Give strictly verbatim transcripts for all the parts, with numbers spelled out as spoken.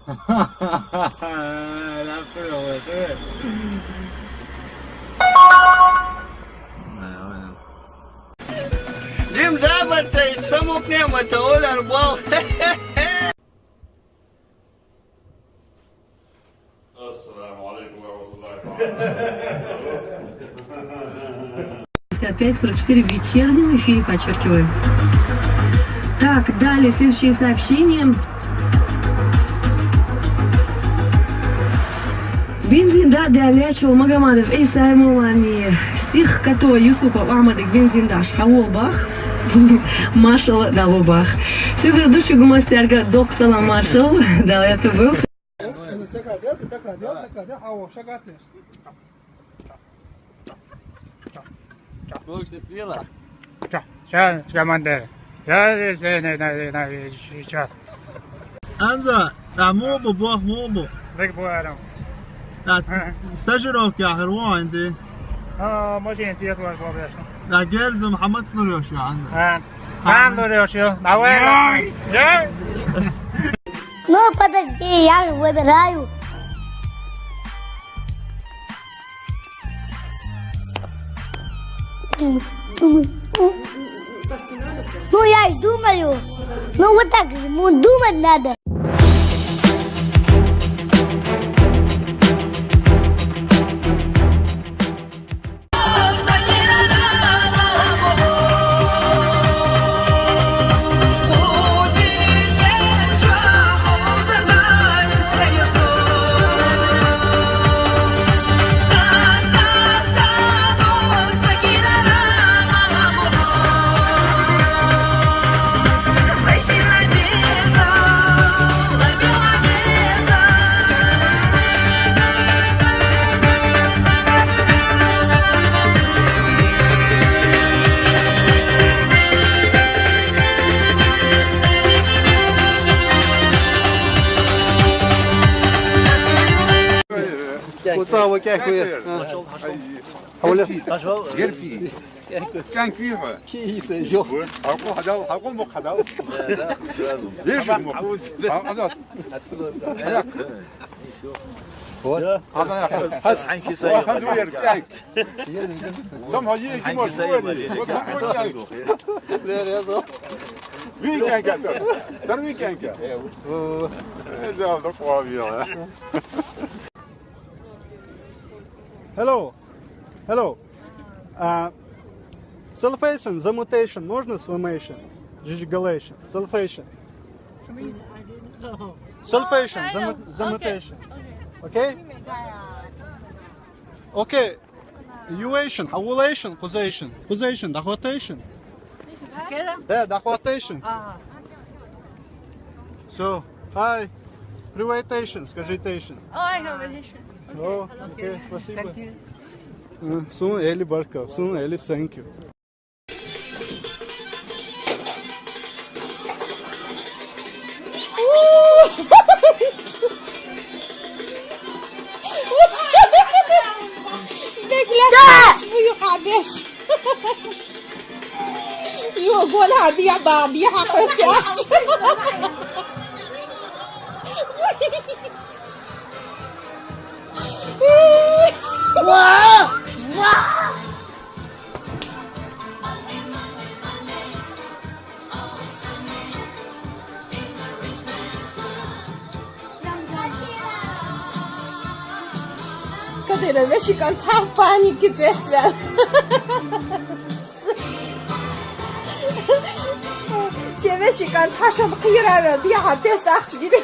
Jim Zabat, samuk ne mata olar bol. Ассаламу алейкум ва рахматуллахи ва баракатуху. Пятьдесят пять сорок четыре в вечернем эфире, подчеркиваю. Так, далее следующее сообщение. Бензин да, Даля Чолмагамадов, Исай Мулани, Сих Кото, Юсупов, Ахмадик, Бензин да, Шаул Бах, Маршал Далубах. Сюгер душу гумас тярга док салам Маршал, Даля это был. Ча, ча, ча, командир. Я, я, я, я, я, я, сейчас. Анза, а мобу, бох мобу. Дык буарам. А, стажировка ахыр во анзи. А, машин цвет вар бобешно. Да, герзум хамац нурёш я, Анза. А, хан нурёш я. Давай. Ой. Я? Ну, подожди, я же выбираю. Думай, думай. Ну, я и думаю. Ну, вот так же, ну, думать надо. Уца, уца, хуя. Герфи. Кан квихо. Киса, жо. Хакъу хадал, хакъу мукъ хадал. Лежи мукъ. Азат. Вот. Азат. Хас. Хас вер, кан. Сам хади ки мор. Вер, азат. Ви кан кан. Дар ви кан кан. Э, жал да къуавия. Hello. Hello. А, salvation, замутейшн, можно? Свимейшн, жижигалейшн, salvation. Salvation, заму-, замутейшн. Окей? Окей. Юэйшн, хьаулейшн, къузейшн. Къузейшн, дахотейшн. Да, дахотейшн. Ага. So, hi. Привет, Asian, скажи, Asian. Ой, говоришь. О, окей, спасибо. Thank you. Э, сун эли баркал, сун эли thank you. Bekle, bu yukarı. Yok, ولا هادي يا بعض يا حقيقة. Кадыра вешикан тхьа паники цецвел. Шевешикан тхьашан кхирара дия тес ахчгири.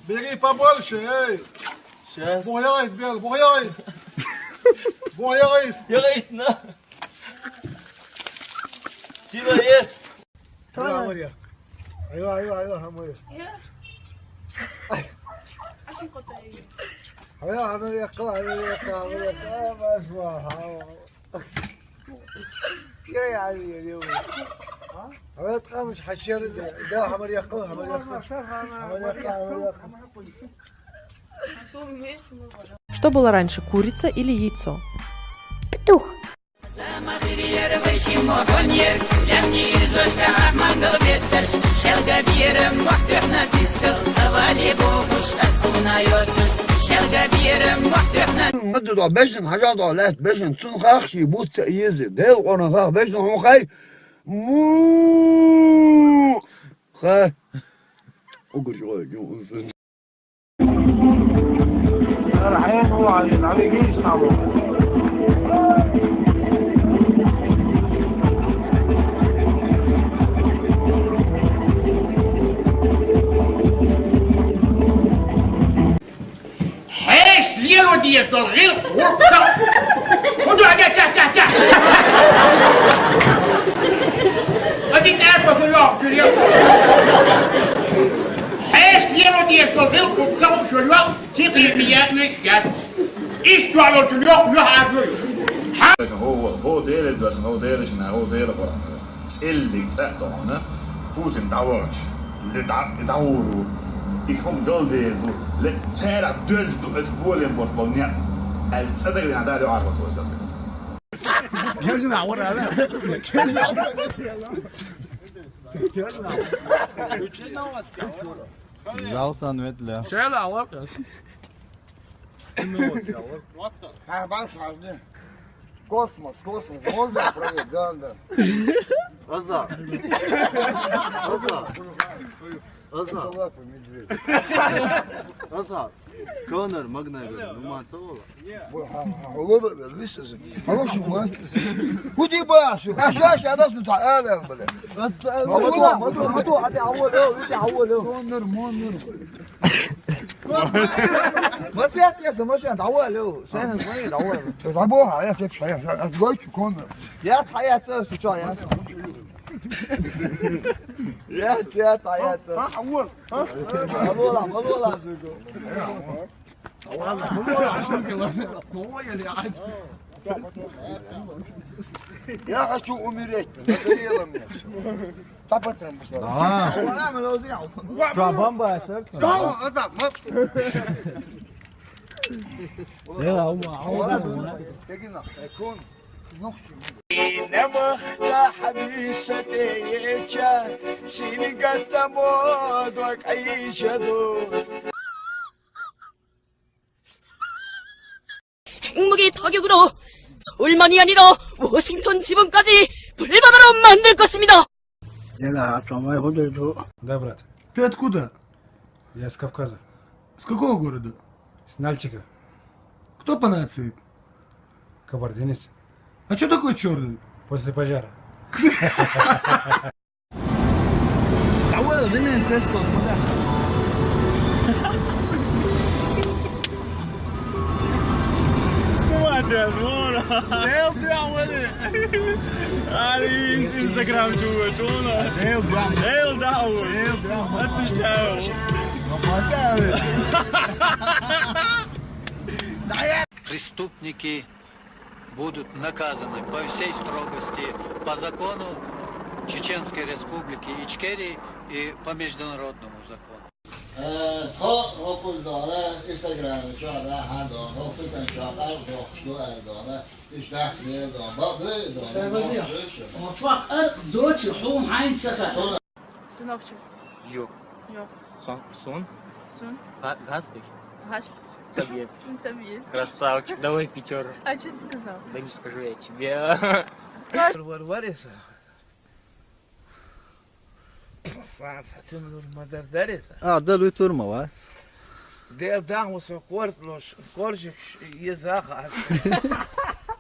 Бери побольше, эй! Сейчас. Бугай, бери, бугай! Бугай! Ярайт, на! Сила есть! Давай. Айва, айва, айва, хамыр. Айва, хамыр якка, хамыр якка, хамыр якка. Ай, машалла. Я, я, я, я. Хамыр якка, мыш хашыр да. Да, хамыр якка, хамыр якка. Хамыр якка, хамыр якка. Что было раньше, курица или яйцо? Петух. Бежин, хажада лет, бежин, цун хах ши, бут се изи, дел, она хах, бежин, ху хай. Му! Хай. Угу, чё, чё, чё. Хьераш лело деза дола гӀиллакх гӀулакх ца. Худа, тя, тя, тя, тя. Ади тӀарба фу йоах чуьре. Хьераш лело деза дола гӀиллакх гӀулакх ца хууш йола йоӀ, ци кхийрмия веш яц. Иштта йоӀ йолчун йоах, юхьӀаьржо ю. Хьа- ХӀо, хӀо Дела доссана, хӀо Дела шина, хӀо Дела Къуръан. ЦӀеллиг цӀа а тохана, Путин дӀавахача, ле дӀа-, дӀагӀур ву. И хӀума галдер ду, ле царах доьзна ду, аса болем болуш болу некъ, аьлла цӀа дагадеана Дала юкъахь хӀоттавойла аса. Взял санветля. Шайла, а вот. Космос, космос, можно проверить? Да, да. Аза. Аза. Аза. Это лапа медведя. Аза. Конор Макгрегор, ну, ман ца вола. Бу, ха, ха, ха, лоба бер, виса зе. Хороший мастер. Уди баш, а шаш, а дас, ну, та, а, да, бля. Маду, маду, маду, а ты, а, вот, э, ты, а, вот, э. Конор, Монор. Масият я, масият, давай, лё. Сайн, сайн, давай. Забыл, а я тебе, я, я, я, злой, Конор. Я, я, я, я, я. Я, я, я, я, я. Ха, ха, вот, ха? Э, малола, малола, зуго. Я хочу умереть, надоело мне всё. Цапатрам бусара. А. Чё, бамба, царца? Чё, аза, ма- Э, ау, ау. Тегина, э, кон. Нохчи. Намахта хабиса тееча, синигата модвак айчаду. 핵무기 타격으로 서울만이 아니라 워싱턴 지방까지 불바다로 만들 것입니다. Дела, а то мой худ иду. Да, брат. Ты откуда? Я с Кавказа. С какого города? С Нальчика. Кто по нации? Кабардинец. А чё такой чёрный? После пожара. Abuelo, ven en Tesco, manda. Snuwa de, snuwa. Heel down with it. Ali Instagram, snuwa, snuwa. Heel down. Heel down. Heel down. Отвечаю. Преступники будут наказаны по всей строгости, по закону Чеченской Республики Ичкерии и по международному закону. Э, то, хо, пусть да, да, Instagram, чё, да, хандо, хо, фитон, чё, хо, хо, что, э, да, да, иш, да, не, да, ба, вы, да, да, да, слышишь? Мутфак, ар, дочь, хум, хайн, саха. Сыновчик. Юк. Юк. Сон, сун? Сун. Га-, газ ты? Гашки. Собес. Собес. Красавчик, давай пятёрку. А что ты сказал? Да не скажу я тебе. Скажи. Вар-, вариса. Сан, сатым дур мадар дариса. А, да луй турма ва. Дел дан усо корт лош, коржик ш-, езаха.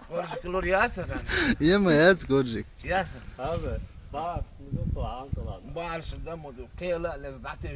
Коржик лор ясаран. Ема яц коржик. Ясан. Abi, bak, bunu kulağın kulağın. Барш да муду, кела лез дате